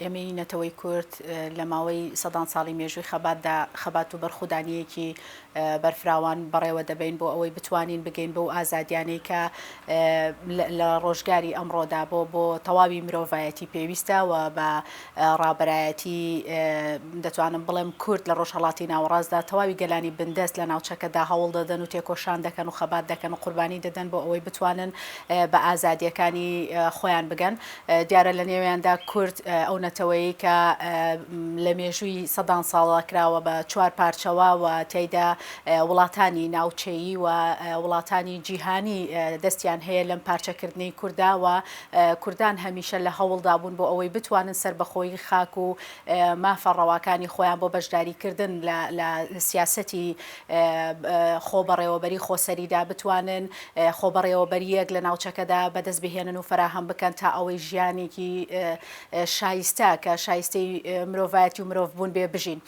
ئێمەی نەتەوەی کورد لە ماوەی سەدان ساڵی مێژووی خەباتدا خەبات و بەرخودانییەکی بەرفراوان بەڕێوە دەبەین بۆ ئەوەی بتوانین بگەین بەو ئازادیانەی کە لە ڕۆژگاری ئەمڕۆدا بۆ بۆ تەواوی مرۆڤایەتی پێویستە و بە ڕابەرایەتی دەتوانم بڵێم کورد لە ڕۆژهەڵاتی ناوەڕاستدا تەواوی گەلانی بندەست لە ناوچەکەدا هەوڵ دەدەن و تێکۆشان دەکەن و خەبات دەکەن و قوربانی دەدەن بۆ ئەوەی بتوانن بە ئازادیەکانی خۆیان بگەن. دیارە لە نێویاندا کورد ئەو نەتەوەیەی کە لە مێژووی سەدان ساڵە کراوە بە چوار پارچەوە و تیایدا وڵاتانی ناوچەیی و وڵاتانی جیهانی دەستیان هەیە لەم پارچەکردنەی کوردا و کوردان هەمیشە لە هەوڵدا بوون بۆ ئەوەی بتوانن سەربەخۆیی خاک و مافە ڕەواکانی خۆیان بۆ بەشداریکردن لە سیاسەتی خۆبەڕێوەبەری خۆسەریدا بتوانن خۆبەڕێوەبەرییەک لە ناوچەکەدا بەدەست بهێنن و فەراهەم بکەن تا ئەوەی ژیانێکی شایستە کە شایستەی مرۆڤایەتی و مرۆڤبوون بێ بژین.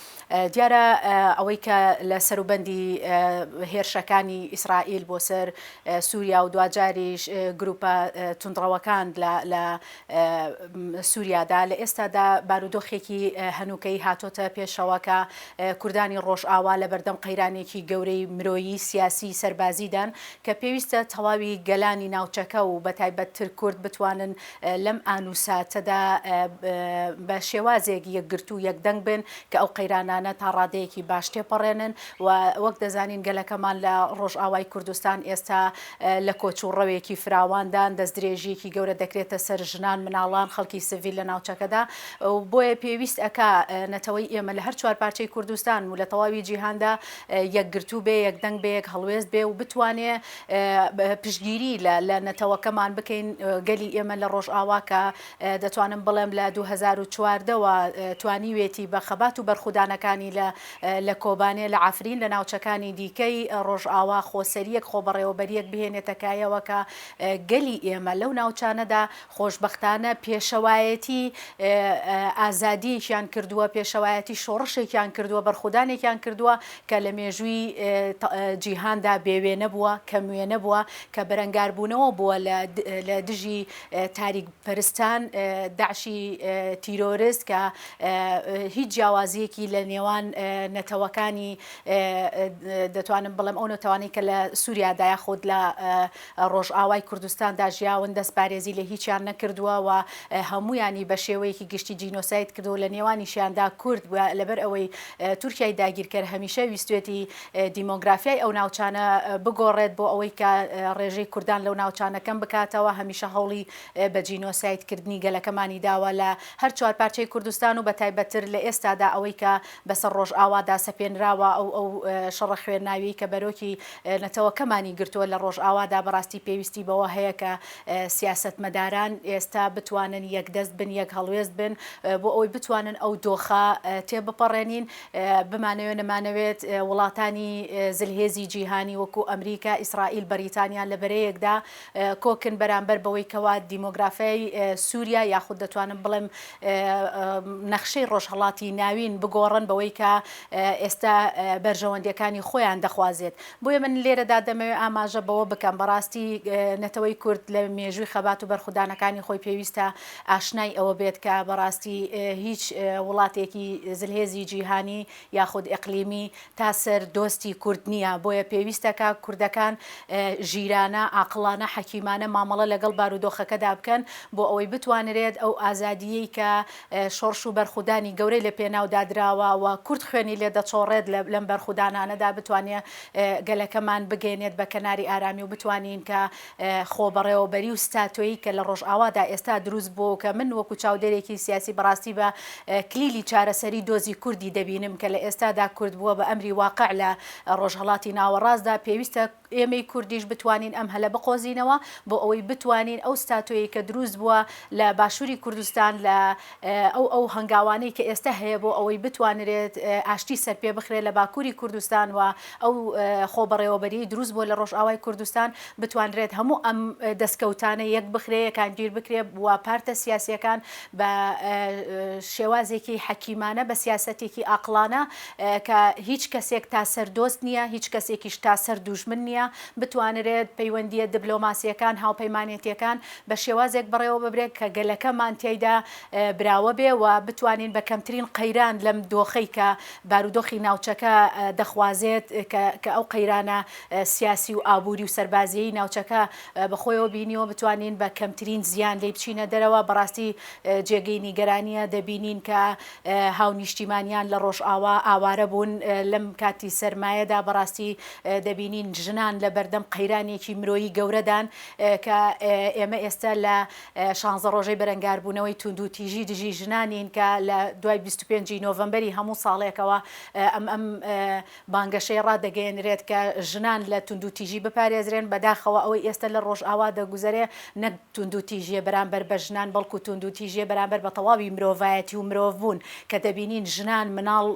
دیارە ئەوەی کە لە سەروبەندی هێرشەکانی ئیسرائیل بۆ سەر سووریا و دواجاریش گروپە توندڕەوەکان لە سووریادا لە ئێستادا بارودۆخێکی هەنووکەیی هاتۆتە پێشەوە کە کوردانی ڕۆژئاوا لە بەردەم قەیرانێکی گەورەی مرۆیی، سیاسی، سەربازیدان کە پێویستە تەواوی گەلانی ناوچەکە و بەتایبەتتر کورد بتوانن لەم ئان و ساتەدا بە شێوازێک یەکگرتوو یەکدەنگ بن کە ئەو قەیرانانە تا ڕادەیەکی باش تێپەڕێنن و وەک دەزانین گەلەکەمان لە ڕۆژئاوای کوردستان ئێستا لە کۆچ و ڕەوێکی فراواندان، دەستدرێژییەکی گەورە دەکرێتە سەر ژنان، مناڵان، خەڵکی سڤیل لە ناوچەکەدا و بۆیە پێویست ئەکا نەتەوەی ئێمە لە هەر چوار پارچەی کوردستان و لە تەواوی جیهاندا یەکگرتوو بێ، یەکدەنگ بێ، یەک هەڵوێست بێ و بتوانێ پشتگیری لە نەتەوەکەمان بکەین. گەلی ئێمە لە ڕۆژئاوا کە دەتوانم بڵێم لە 2014 وە توانیوێتی بە خەبات و بەرخودانەکانی لە لە کۆبانێ، لە عەفرین، لە ناوچەکانی دیکەی ڕۆژئاوا خۆسەرییەک، خۆبەڕێوەبەرییەک بهێنێتە کایەوە کە گەلی ئێمە لەو ناوچانەدا خۆشبەختانە پێشەوایەتی ئازادییەکیان کردووە، پێشەوایەتی شۆڕشێکیان کردووە، بەرخودانێکیان کردووە کە لە مێژووی جیهاندا بێوێنە بووە، کەموێنە بووە، کە بەرەنگاربوونەوە بووە لە دژی تاریکپەرستان، داعشی تیرۆرست کە هیچ جیاوازییەکی لە نێوان نەتەوەکانی دەتوانم بڵێم ئەو نەتەوانەی کە لە سووریادا یاخود لە ڕۆژئاوای کوردستاندا ژیاون دەستپارێزی لە هیچیان نەکردووە و هەموویانی بە شێوەیەکی گشتی جینۆساید کردووە لە نێوانیشیاندا کورد لەبەر ئەوەی تورکیای داگیرکەر هەمیشە ویستوێتی دیمۆگرافیای ئەو ناوچانە بگۆڕێت بۆ ئەوەی کە ڕێژەی کوردان لەو ناوچانە کەم بکاتەوە، هەمیشە هەوڵی بە جینۆساید کردنی گەلەکەمانی داوە لە هەر چوارپارچەی کوردستان و بەتایبەتتر لە ئێستادا ئەوەی کە بەسەر ڕۆژئاوادا سەپێنراوە ئەو ئەو شەڕە خوێناویەی کە بەرۆکی نەتەوەکەمانی گرتووە لە ڕۆژئاوادا بەڕاستی پێویستی بەوە هەیە کە سیاسەتمەداران ئێستا بتوانن یەکدەست بن یەک هەڵوێست بن بۆ ئەوەی بتوانن ئەو دۆخە تێبپەڕێنین بمانەوێت نەمانەوێت وڵاتانی زلهێزی جیهانی وەکو ئەمریکا، ئیسرائیل، بەریتانیا لە بەرەیەکدا کۆکن بەرامبەر بەوەی کەوا دیمۆگرافیای سوریا یاخود دەتوانم بڵێم نەخشەی ڕۆژهەڵاتی ناوین بگۆڕن بەوەی کە ئێستا بەرژەوەندیەکانی خۆیان دەخوازێت. بۆیە من لێرەدا دەمەوێت ئاماژە بەوە بکەم بەڕاستی نەتەوەی کورد لە مێژووی خەبات و بەرخودانەکانی خۆی پێویستە ئاشنای ئەوە بێت کە بەڕاستی هیچ وڵاتێکی زلهێزی جیهانی یاخود ئیقلیمی تا سەر دۆستی کورد نییە، بۆیە پێویستە کە کوردەکان ژیرانە، عاقڵانە، حەکیمانە مامەڵە لەگەڵ بارودۆخەکەدا بکەن بۆ ئەوەی بتوانرێت ئەو ئازادییەی کە شۆڕش و بەرخودانی گەورەی لە پێناودا دراوە و کورد خوێنی لێ دەچۆڕێت لەم بەرخودانانەدا بتوانێ گەلەکەمان بگەینێت بە کەناری ئارامی و بتوانین کە خۆبەڕێوەبەری و ستاتۆیی کە لە ڕۆژئاوادا ئێستا دروست بووە و کە من وەکو چاودێرێکی سیاسی بەڕاستی بە کلیلی چارەسەری دۆزی کوردی دەبینم کە لە ئێستادا کورد بووە بە ئەمری واقع لە ڕۆژهەڵاتی ناوەڕاستدا پێویستە ئێمەی کوردیش بتوانین ئەم هەلە بقۆزینەوە بۆ ئەوەی بتوانین ئەو ستاتۆیەی کە دروست بووە لە باشووری کوردستان لە ئەو ئەو هەنگاوانەی کە ئێستا هەیە بۆ ئەوەی بتوانرێت ئاشتی سەرپێ بخرێت لە باکووری کوردستان و ئەو خۆبەڕێوەبەریەی دروست بووە لە ڕۆژئاوای کوردستان بتوانرێت هەموو ئەم دەستکەوتانە یەک بخرێ یەکانگیر بکرێ و پارتە سیاسیەکان بە شێوازێکی حەکیمانە بە سیاسەتێکی ئاقڵانە کە هیچ کەسێک تا سەر دۆست نییە هیچ کەسێکیش تا سەر دوژمن نییە بتوانرێت پەیوەندیە دبلۆماسیەکان هاوپەیمانێتیەکان بە شێوازێک بەڕێوە ببرێت کە گەلەکەمان تیایدا براوە بێ و بتوانین بە کەمترین قەیران لەم دۆخەی کە بارودۆخی ناوچەکە دەخوازێت کە ئەو قەیرانە سیاسی و ئابووری و سەربازیی ناوچەکە بەخۆیەوە بینیوە بتوانین بە کەمترین زیان لێی بچینە دەرەوە. بەڕاستی جێگەی نیگەرانییە دەبینین کە هاونیشتیمانیان لە ڕۆژئاوا ئاوارە بوون لەم کاتی سەرمایەدا بەڕاستی دەبینین ژنان لە بەردەم قەیرانێکی مرۆیی گەورەدان کە ئێمە ئێستا لە شانزە ڕۆژەی بەرەنگاربوونەوەی توندوتیژی دژی ژنانین کە لە دوای 25 ی نۆڤەمبەری هەموو ساڵێکەوە ئەم ئەم بانگەشەی ڕادەگەیەنرێت کە ژنان لە توندوتیژی بپارێزرێن، بەداخەوە ئەوەی ئێستا لە ڕۆژئاوا دەگوزەرێ نەک توندوتیژیە بەرامبەر بە ژنان بەڵکو توندوتیژیە بەرامبەر بە تەواوی مرۆڤایەتی و مرۆڤبوون کە دەبینین ژنان، مناڵ،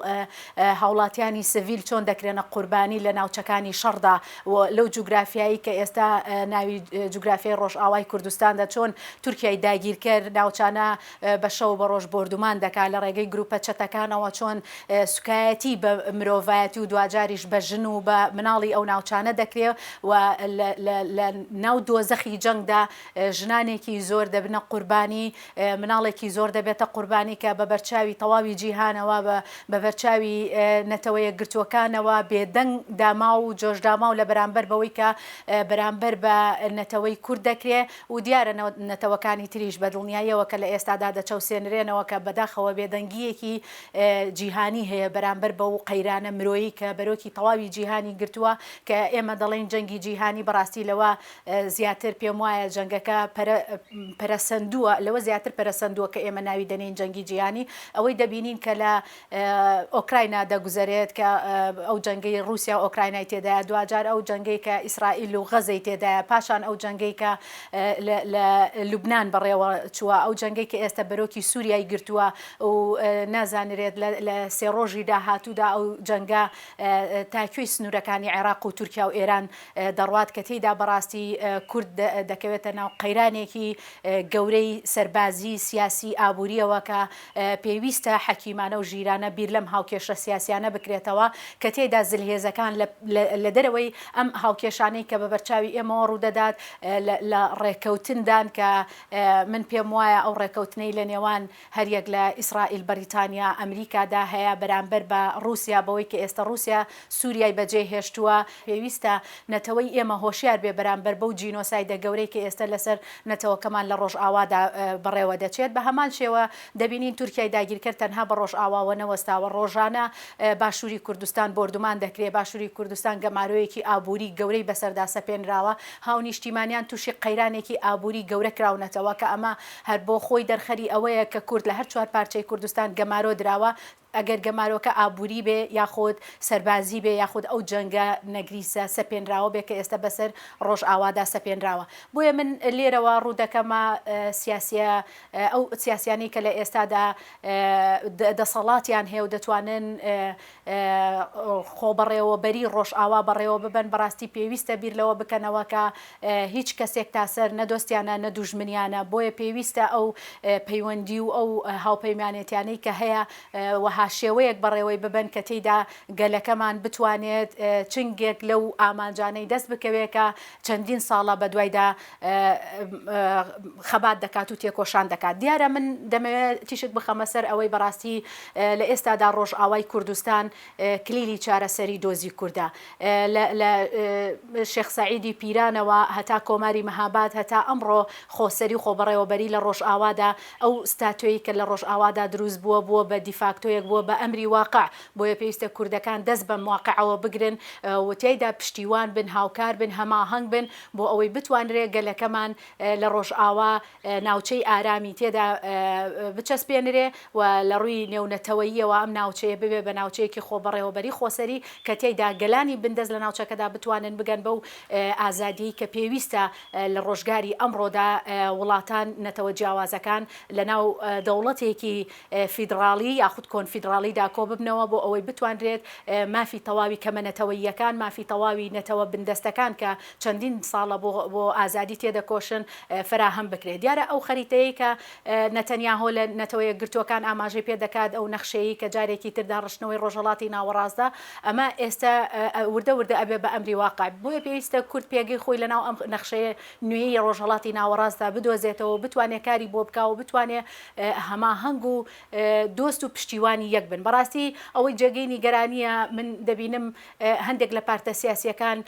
هاوڵاتیانی سڤیل چۆن دەکرێنە قوربانی لە ناوچەکانی شەڕدا و لەو جوگرافیایی کە ئێستا ناوی جوگرافیای ڕۆژئاوای کوردستاندا چۆن تورکیای داگیرکەر ناوچانە بە شەو بە ڕۆژ بۆردومان دەکات لە ڕێگەی گروپە چەتەکانەوە چۆن سوکایەتی بە مرۆڤایەتی و دواجاریش بە ژن و بە مناڵی ئەو ناوچانە دەکرێ و لە ناو دۆزەخی جەنگدا ژنانێکی زۆر دەبنە قوربانی مناڵێکی زۆر دەبێتە قوربانی کە بە بەرچاوی تەواوی جیهانەوە بە بەرچاوی نەتەوە یەکگرتووەکانەوە بێدەنگ داماو و جۆشداماو لە بەرامبەر بەوەی کە بەرامبەر بە نەتەوەی کورد دەکرێ و دیارە نەتەوەکانی تریش بە دڵنیاییەوە کە لە ئێستادا دەچەوسێنرێنەوە کە بەداخەوە بێدەنگییەکی جیهانی هەیە بەرامبەر بەو قەیرانە مرۆیی کە بەرۆکی تەواوی جیهانی گرتووە کە ئێمە دەڵێین جەنگی جیهانی بەڕاستی لەوە زیاتر پێم وایە جەنگەکە پەرە پەرەسەندووە لەوە زیاتر پەرەسەندووە کە ئێمە ناوی دەنێین جەنگی جیهانی ئەوەی دەبینین کە لە ئۆکراینا دەگوزەرێت کە ئەو جەنگەی ڕووسیا و ئۆکراینای تێدایە، دواجار ئەو جەنگەی کە ئیسرائیل و غەزەی تێدایە، پاشان ئەو جەنگەی کە لە لوبنان بەڕێوە چووە، ئەو جەنگەی کە ئێستا بەرۆکی سووریای گرتووە و نازانرێت لە سێ ڕۆژی داهاتوودا ئەو جەنگە تا کوێی سنوورەکانی عێراق و تورکیا و ئێران دەڕوات کە تێیدا بەڕاستی کورد دەکەوێتە ناو قەیرانێکی گەورەی سەربازی، سیاسی، ئابوورییەوە کە پێویستە حەکیمانە و ژیرانە بیر لەم هاوکێشە سیاسیانە بکرێتەوە کە تێیدا زلهێزەکان لە دەرەوەی ئەم هاوکێشانەی کە بە بەرچاوی ئێمەوە ڕوودەدات لە ڕێککەوتندان کە من پێم وایە ئەو ڕێککەوتنەی لە نێوان هەریەک لە ئیسرائیل، بەریتانیا، ئەمریکادا هەیە بەرامبەر بە ڕووسیا بەوەی کە ئێستە ڕووسیا سووریای بەجێ هێشتووە، پێویستە نەتەوەی ئێمە هۆشیار بێ بەرامبەر بەو جینۆسایدە گەورەی کە ئێستە لەسەر نەتەوەکەمان لە ڕۆژئاوادا بەڕێوە دەچێت. بە هەمان شێوە دەبینین تورکیای داگیرکەر تەنها بە ڕۆژئاواوە نەوەستاوە، ڕۆژانە باشووری کوردستان بۆردومان دەکرێ، باشووری کوردستان گەمارۆیەکی ئابووری گەورەی بەسەردا سەپێنراوە، هاونیشتیمانیان تووشی قەیرانێکی ئابووری گەورە کراونەتەوە کە ئەمە هەر بۆ خۆی دەرخەری ئەوەیە کە کورد لە هەر چوارپارچەی کوردستان گەمارۆ دراوە، ئەگەر گەمارۆکە ئابووری بێ یاخود سەربازی بێ یاخود ئەو جەنگە نەگریسە سەپێنراوە بێ کە ئێستا بەسەر ڕۆژئاوادا سەپێنراوە. بۆیە من لێرەوە ڕوو دەکەمە سیاسیە ئەو سیاسیانەی کە لە ئێستادا دەسەڵاتیان هەیە و دەتوانن خۆبەڕێوەبەری ڕۆژئاوا بەڕێوە ببەن، بەڕاستی پێویستە بیر لەوە بکەنەوە کە هیچ کەسێک تاسەر نە دۆستیانە نە دوژمنیانە، بۆیە پێویستە ئەو پەیوەندی و ئەو هاوپەیمانێتیانەی کە هەیە وەها شێوەیەک بەڕێوەی ببەن کە تێیدا گەلەکەمان بتوانێت چنگێک لەو ئامانجانەی دەست بکەوێت کە چەندین ساڵە بەدوایدا خەبات دەکات و تێکۆشان دەکات. دیارە من دەمەوێت تیشک بخەمە سەر ئەوەی بەڕاستی لە ئێستادا ڕۆژئاوای کوردستان کلیلی چارەسەری دۆزی کوردە. لە شێخ سەعیدی پیرانەوە هەتا کۆماری مەهاباد هەتا ئەمڕۆ خۆسەری و خۆبەڕێوەبەری لە ڕۆژئاوادا ئەو ستاتۆی کە لە ڕۆژئاوادا دروست بووە بووە بە دیفاکتۆیەک بووە بە ئەمری واقع بۆیە پێویستە کوردەکان دەست بەم واقعەوە بگرن و تیایدا پشتیوان بن هاوکار بن هەماهەنگ بن بۆ ئەوەی بتوانرێ گەلەکەمان لە ڕۆژئاوا ناوچەی ئارامی تێدا بچەسپێنرێ و لە ڕووی نێونەتەوەییەوە ئەم ناوچەیە ببێ بە ناوچەیەکی خۆبەڕێوەبەری خۆسەری کە تێیدا گەلانی بندەست لە ناوچەکەدا بتوانن بگەن بەو ئازادیەی کە پێویستە لە ڕۆژگاری ئەمڕۆدا وڵاتان نەتەوە جیاوازەکان لە ناو دەوڵەتێکی فیدڕاڵی یاخود کۆنفیدڕاڵی. فیدڕاڵیدا کۆببنەوە بۆ ئەوەی بتوانرێت مافی تەواوی کەمە نەتەوەییەکان، مافی تەواوی نەتەوە بندەستەکان کە چەندین ساڵە بۆ بۆ ئازادی تێدەکۆشن فەراهەم بکرێت. دیارە ئەو خەریتەیەی کە نەتەنیاهۆ لە نەتەوە یەکگرتووەکان ئاماژەی پێ دەکات، ئەو نەخشەیەی کە جارێکی تر داڕشتنەوەی ڕۆژهەڵاتی ناوەڕاستە، ئەمە ئێستە وردە وردە ئەبێ بە ئەمری واقع. بۆیە پێویستە کورد پێگەی خۆی لەناو ئەم نەخشەیە نوێیەی ڕۆژهەڵاتی ناوەڕاستدا بدۆزێتەوە و بتوانێ کاری بۆ بکا و بتوانێ هەماهەنگ و دۆست و پشتیوانی یەک بن. بەڕاستی ئەوەی جێگەی نیگەرانییە من دەبینم هەندێک لە پارتە سیاسییەکان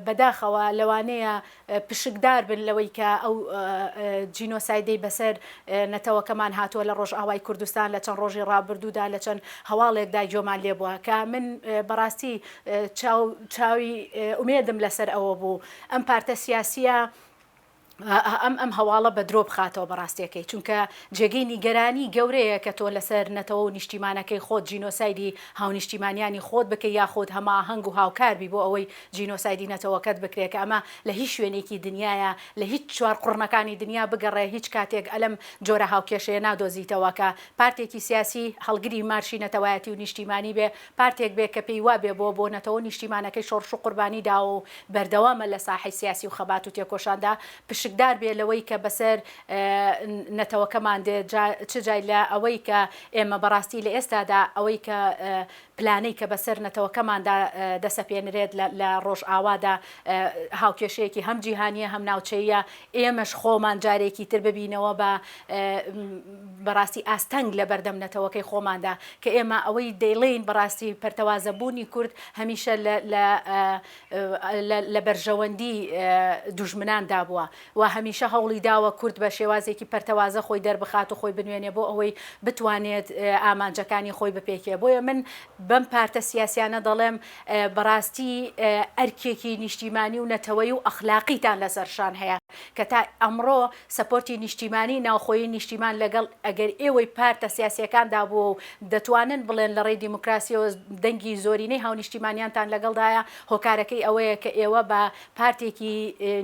بەداخەوە لەوانەیە پشکدار بن لەوەی کە ئەو جینۆسایدەی بەسەر نەتەوەکەمان هاتووە لە ڕۆژئاوای کوردستان لە چەند ڕۆژی ڕابردوودا لە چەند هەواڵێکدا گوێمان لێبووە کە من بەڕاستی چاو چاوی ئومێدم لەسەر ئەوە بوو ئەم پارتە سیاسیە ئەم ئەم هەواڵە بە درۆ بخاتەوە بەڕاستیەکەی چونکە جێگەی نیگەرانی گەورەیە کە تۆ لەسەر نەتەوە و نیشتیمانەکەی خۆت جینۆسایدی هاونیشتیمانیانی خۆت بکەی یاخود هەماهەنگ و هاوکار بی بۆ ئەوەی جینۆسایدی نەتەوەکەت بکرێ کە ئەمە لە هیچ شوێنێکی دنیایا لە هیچ چوارقوڕنەکانی دنیا بگەڕێ هیچ کاتێک ئەلم جۆرە هاوکێشەیە نادۆزیتەوە کە پارتێکی سیاسی هەڵگری مارشی نەتەوایەتی و نیشتیمانی بێ پارتێک بێ کە پێی وابێ بۆ بۆ نەتەوە و نیشتیمانەکەی شۆڕش و قوربانی داوە و بەردەوامە لە ساحەی سیاسی و خەبات و تێکۆشاندا پشکدار بێ لەوەی کە بەسەر نەتەوەکەمان دێ جا چ جای لە ئەوەی کە ئێمە بەڕاستی لە ئێستادا ئەوەی کە پلانەی کە بەسەر نەتەوەکەماندا دەسەپێنرێت لە لە ڕۆژئاوادا هاوکێشەیەکی هەم جیهانییە هەم ناوچەییە ئێمەش خۆمان جارێکی تر ببینەوە بە بەڕاستی ئاستەنگ لە بەردەم نەتەوەکەی خۆماندا کە ئێمە ئەوەی دەیڵێین بەڕاستی پەرتەوازەبوونی کورد هەمیشە لە لە لە بەرژەوەندی دوژمناندا بووە و هەمیشە هەوڵی داوە کورد بە شێوازێکی پەرتەوازە خۆی دەربخات و خۆی بنوێنێ بۆ ئەوەی بتوانێت ئامانجەکانی خۆی بپێکێ بۆیە من بەم پارتە سیاسیانە دەڵێم بەڕاستی ئەرکێکی نیشتیمانی و نەتەوەیی و ئەخلاقیتان لەسەر شان هەیە کە تا ئەمڕۆ سەپۆرتی نیشتیمانی ناوخۆیی نیشتیمان لەگەڵ ئەگەر ئێوەی پارتە سیاسیەکاندا بووە و دەتوانن بڵێن لەڕێی دیموکراسیەوە دەنگی زۆرینەی هاونیشتیمانیانتان لەگەڵدایە هۆکارەکەی ئەوەیە کە ئێوە بە پارتێکی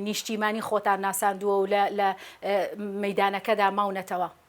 نیشتیمانی خۆتان ناساندووە و لە لە مەیدانەکەدا ماونەتەوە.